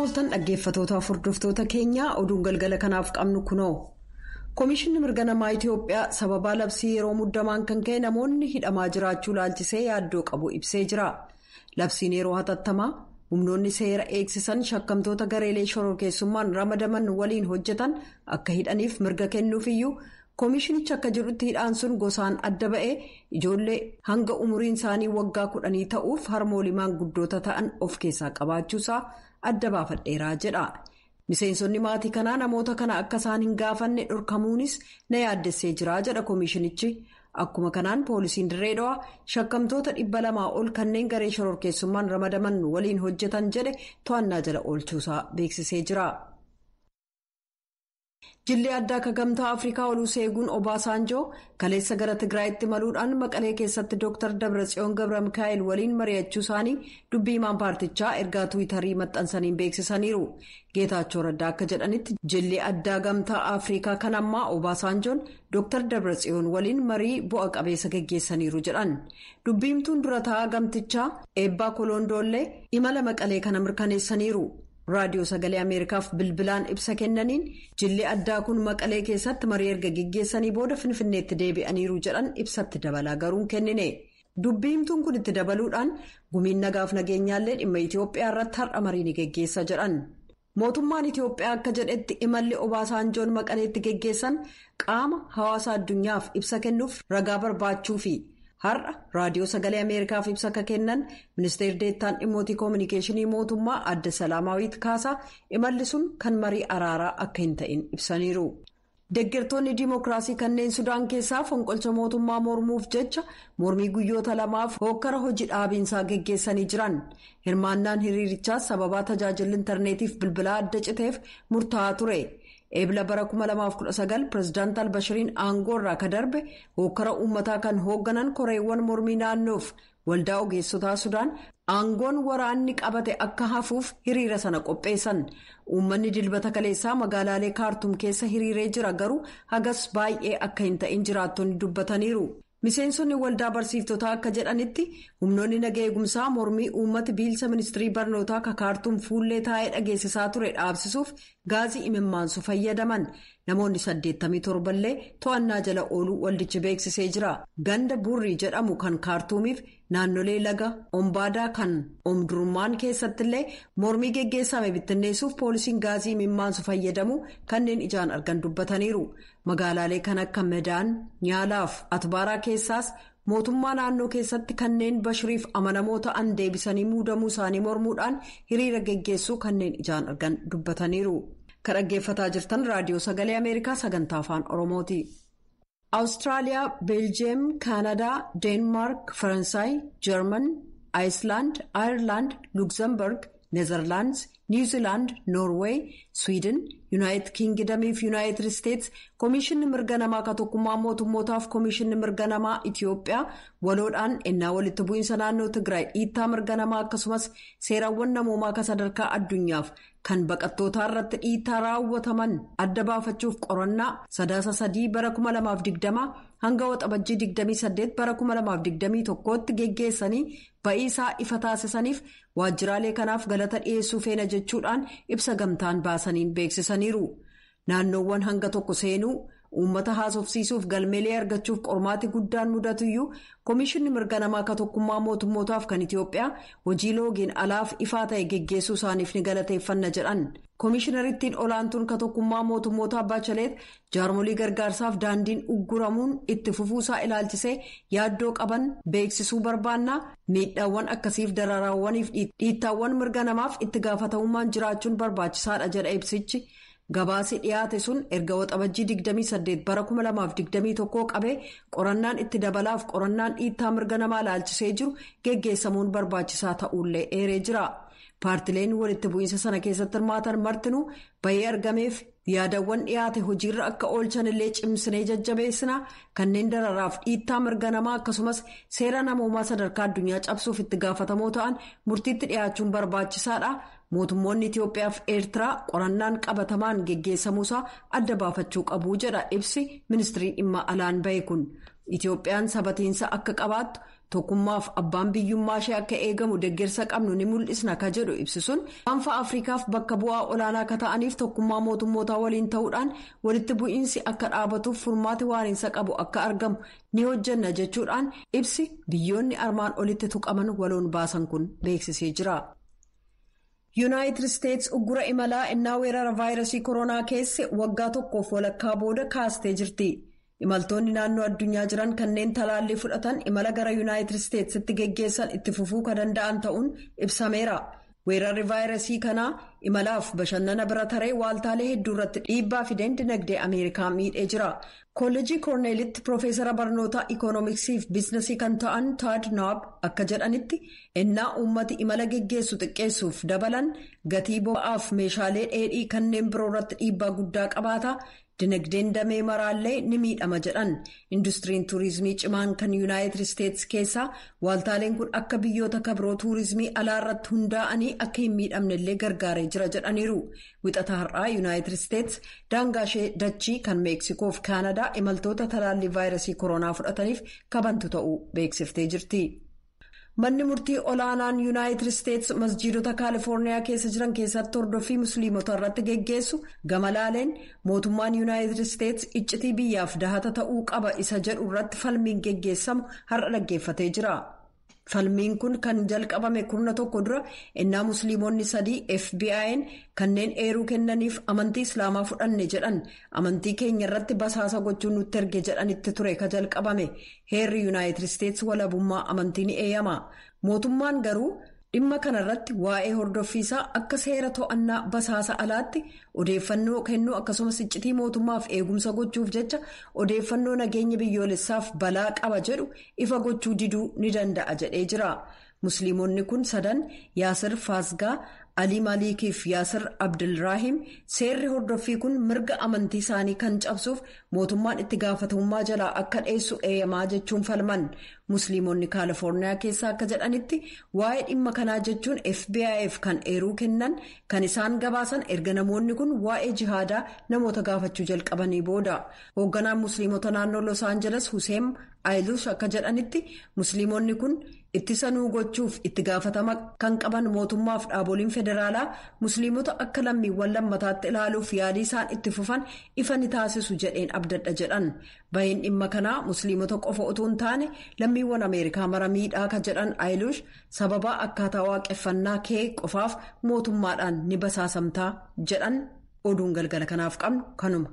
Mooltan dhaggeeffatootaaf hordoftoota keenyaa, oduun galgala kanaaf qabnu kunoo. Komishinni mirga namaa Itoophiyaa sababaa labsii yeroo muddamaan kan ka'e namoonni hidhamaa jiraachuu laalchisee yaaddoo qabu ibsee jira. Labsiin yeroo hatattamaa humnoonni seera eegsisan shakkamtoota gareelee shororkeessummaan ramadaman waliin hojjetan akka hidhaniif mirga kennuufiyyuu, koomishinichi akka jedhutti hidhaan sun gosaan adda ba'ee ijoollee hanga umuriin isaanii waggaa 10 ta'uuf harmoolii maanguddoota ta'an of keessaa qabaachuusaa adda baafadheeraa jedha. Miseensonni maatii kanaa namoota kana akka isaan hin gaafanne dhorkamuunis na yaaddessee jira jedha koomishinichi. Akkuma kanaan poolisiin Dirree Dhawaa shakkamtoota 200 ol kanneen garee shororkeessummaan ramadaman waliin hojjetan jedhe to'annaa jala oolchuusaa beeksisee jira. Jilli addaa akka Gamtaa Afrikaa Oluseeguun Obaasaanjoo kaleessa gara Tigraayitti maluudhaan Maqalee keessatti Dr. Dabratsiyoon Gabra Mikaa'el waliin mari'achuu isaanii dubbii himaan paartichaa ergaa Tiwiitarii maxxansaniin beeksisaniiru. Geetaachoo Raddaa akka jedhanitti, jilli addaa Gamtaa Afrikaa kan ammaa Obaasaanjoon Dr. Dabratsiyoon waliin marii bu'a qabeessa geggeessaniiru jedhan. Dubbiimtuun dura taa'aa gamtichaa Eebbaa Kolondoollee imala Maqalee kana mirkaneessaniiru. Raadiyoo Sagalee Ameerikaaf bilbilaan ibsa kennaniin, jilli addaa kun Maqalee keessatti marii erga geggeessanii booda Finfinneetti deebi'aniiru jedhan. Ibsatti dabalaa garuu kennine. Dubbiimtuun kun itti dabaluudhaan, gumiin nagaaf nageenyaallee dhimma Itoophiyaa irratti har'a marii ni geggeessa jedhan. Mootummaan Itoophiyaa akka jedhetti, imalli Obaasaanjoon Maqaleetti geggeessan qaama hawaasa addunyaaf ibsa kennuuf ragaa barbaachuufi. Har'a Raadiyoo Sagalee Ameerikaaf ibsa akka kennan ministeerri deettaan dhimmootii koominikeeshinii mootummaa adda Salaamaawwiit Kaasaa, imalli sun kan marii araaraa akka hin ta'in ibsaniiru. Deeggartoonni diimokiraasii kanneen Sudaan keessaa fonqolcha mootummaa mormuuf jecha mormii guyyoota 2f hookkara hojii dhaabiinsaa geggeessanii jiran. Hirmaannaan hiriirichaas sababaa tajaajilli intarneetiif bilbilaa adda citeef murtaa'aa ture. Eebila bara 2019 pirezidaant Albashiriin aangoo irraa ka darbe hookkara uummataa kan hoogganan koreewwan mormii naannoof waldaa ogeessotaa Sudaan aangoon waraanni qabate akka hafuuf hiriira sana qopheessan. Uummanni Dilbata kaleessaa magaalaalee Kaartum keessa hiriiree jira, garuu hagas baay'ee akka hin ta'in jiraattonni dubbataniiru. Miseensonni waldaa barsiiftotaa akka jedhanitti, humnoonni naga eegumsaa mormii uummati biilsa ministirii barnootaa ka Kaartuum fuullee taa'ee dhageessisaa ture dhaabsisuuf gaazii imimmaansu fayyadaman. Namoonni 87 illee to'annaa jala ooluu waldichi beeksisee jira. Ganda Burrii jedhamu kan Kaartuumiif naannolee laga Ombaadaa kan Omdurmaan keessattillee mormii geggeessame bittinneessuuf poolisiin gaazii imimmaansu fayyadamu kanneen ijaan argan dubbataniiru. Magaalaalee kan akka Medaan Nyaalaaf Atbaaraa keessaas mootummaa naannoo keessatti kanneen Bashiriif amanamoo ta'an deebisanii muudamuu isaanii mormuudhaan hiriira geggeessuu kanneen ijaan argan dubbataniiru. Kan dhaggeeffataa jirtan Raadiyoo Sagalee Ameerikaa sagantaa Afaan Oromooti. Awustiraaliyaa, Beeljiyeem, Kaanadaa, Deenmaark, Faransaay, Jarman, Aayislaand, Aayerlaand, Lukzemburg, Neezerlaandis, Niwuziilaand, Noorweey, Swiidin, Yuunaayitid Kiingidamii fi Yuunaayitid Isteets Koomishinni Mirga Namaa ka Tokkummaa Mootummootaaf Koomishinni Mirga Namaa Itiyoophiyaa waloodhaan ennaa walitti bu'iinsa naannoo Tigraay dhiittaa mirga namaa akkasumas seerawwan namoomaa ka sadarkaa addunyaaf kan baqattootaa irratti dhiittaa raawwataman adda baafachuuf qorannaa Sadaasa 3 bara 2020 hanga Waxabajjii 28 bara 2021tti geggeessanii ba'iisaa ifa taasisaniif waajjiraalee kanaaf galata dhiyeessuu feena jechuudhaan ibsa gamtaan baasaniin beeksisaniiru. Naannoowwan hanga tokko seenuu, uummata haasofsiisuuf galmeelee argachuuf qormaati guddaan mudatuyyuu, Koomishinni Mirga Namaa ka Tokkummaa Mootummootaaf kan Itiyoophiyaa hojii loogiin alaaf ifaa ta'e geggeessuu isaaniif ni galateeffanna jedhan. Koomishinarittiin olaantuun ka Tokkummaa Mootummootaa Baachaleet jaarmolii gargaarsaaf daandiin ugguramuun itti fufuusaa ilaalchisee yaaddoo qaban beeksisuu barbaannaa. Miidhaawwan akkasiif, dararaawwaniif dhiittaawwan mirga namaaf itti gaafatamummaan jiraachuun barbaachisaadha jedha ibsichi. Gabaasi dhiyaate sun erga Waxabajjii 28 bara 2021 qabee qorannaan itti dabalaaf qorannaan dhiittaa mirga namaa ilaalchisee jiru geggeessamuun barbaachisaa ta'ullee eeree jira. Paartileen walitti bu'iinsa sana keessatti hirmaatan martinuu bay'ee argameef yaadawwan dhiyaate hojiirra akka oolchan illee cimsinee jajjabeessina. Kanneen dararaaf dhiittaa mirga namaa akkasumas seera namoomaa sadarkaa addunyaa cabsuuf itti gaafatamoo ta'an murtiitti dhiyaachuun barbaachisaadha. Mootummoonni Itiyoophiyaa fi Eertiraa qorannaan qabatamaan geggeessamuusaa adda baafachuu qabu jedha ibsi ministirii dhimma alaan bahe kun. Itoophiyaan sabatiinsa akka qabaattu tokkummaaf abbaan biyyummaa ishee akka eegamu deeggarsa qabnu ni mul'isna ka jedhu ibsisuun gaanfa Afrikaaf bakka bu'aa olaanaa akka ta'aniif tokkummaa mootummootaa waliin ta'uudhaan walitti bu'iinsi akka dhaabatuuf furmaati waariinsa qabu akka argamu ni hojjanna jechuudhaan ibsi biyyoonni armaan olitti tuqaman waloon baasan kun beeksisee jira. Yuunaayitid Isteets uggura imalaa innaa weerara vaayirasii koronaa keessa waggaa tokkoof walakkaa booda kaastee jirti. Imaltoonni naannoo addunyaa jiran kanneen talaallii fudhatan imala gara Yuunaayitid Isteetsitti geggeessan itti fufuu kan danda'an ta'uun ibsameera. Weerarri vaayirasii kanaa imalaaf bashannana bira taree waaltaalee hedduu irratti dhiibbaa fideen dinagdee Ameerikaa miidhee jira. Kolleejii Koorneelitti Piroofeesara barnoota Ikoonomiksii fi Biizinasii kan ta'an Taad Naab akka jedhanitti ennaa uummati imala geggeessu xiqqeessuuf dabalan gatii boba'aaf meeshaalee dheedhii kanneen biroo irratti dhiibbaa guddaa qabaata. Dinagdeen damee maraallee ni miidhama jedhan. Industiriin tuurizimii cimaan kan Yuunaayitid Isteets keessaa waaltaaleen kun akka biyyoota kabiroo tuurizimii alaa irratti hundaa'anii akka hin miidhamnellee gargaaree jira jedhaniiru. Wixata har'aa Yuunaayitid Isteets daangaa ishee dachii kan Meeksikoo fi Kaanadaa imaltoota talaallii vaayirasii koronaa fudhataniif kabantu ta'uu beeksiftee jirti. Manni murtii olaanaan Yuunaayitid Isteets masjiidota Kaalifoorniyaa keessa jiran keessatti hordoffii musliimota irratti geggeessu gama laaleen mootummaan Yuunaayitid Isteets iccitii biyyaaf dahata ta'uu qaba isa jedhu irratti falmiin geggeessamu har'a dhaggeeffatee jira. Falmiin kun kan jalqabame kurna tokko dura innaa musliimonni sadii FBI'n kanneen eeruu kennaniif amantii islaamaa fudhanne jedhan amantii keenya irratti basaasa gochuun nutti erge jedhanitti ture ka jalqabame. Heerri Yuunaayitid Isteets walabummaa amantii ni eeyyama. Mootummaan garuu dhimma kanarratti waa'ee hordoffiisaa akka seera to'annaa basaasa alaatti odeeffannoo kennuu akkasumas iccitii mootummaaf eegumsa gochuuf jecha odeeffannoo nageenya biyyoolessaaf balaa qaba jedhu ifa gochuu diduu ni danda'a jedhee jira. Musliimonni kun sadan Yaasir Faasgaa, Alii Maaliikii fi Yaasir Abdulraahim seerri hordoffii kun mirga amantii isaanii kan cabsuuf mootummaan itti gaafatamummaa jalaa akka dheessu eeyyamaa jechuun falman. Musliimonni Kaalifoorniyaa keessaa akka jedhanitti waa'ee dhimma kanaa jechuun FBI'f kan eeruu kennan kan isaan gabaasan erga namoonni kun waa'ee jihaadaa namoota gaafachuu jalqabanii booda. Hoogganaan musliimota naannoo Los Angeles Hussein Ayilush akka jedhanitti musliimonni kun ittisa nuu gochuuf itti gaafatama kan qaban mootummaaf dhaaboliin federaalaa musliimota akka lammiiwwan lammataatti ilaaluuf yaalii isaan itti fufan ifa ni taasisu jedheen abdadha jedhan. Bahiin dhimma kanaa musliimota qofa otoo hin taane lammiiwwan Ameerikaa mara miidhaa ka jedhan Ayilush sababa akkaataa waaqeffannaa kee qofaaf mootummaadhaan ni basaasamtaa jedhan. Oduun galgala kanaaf qabnu kanuma.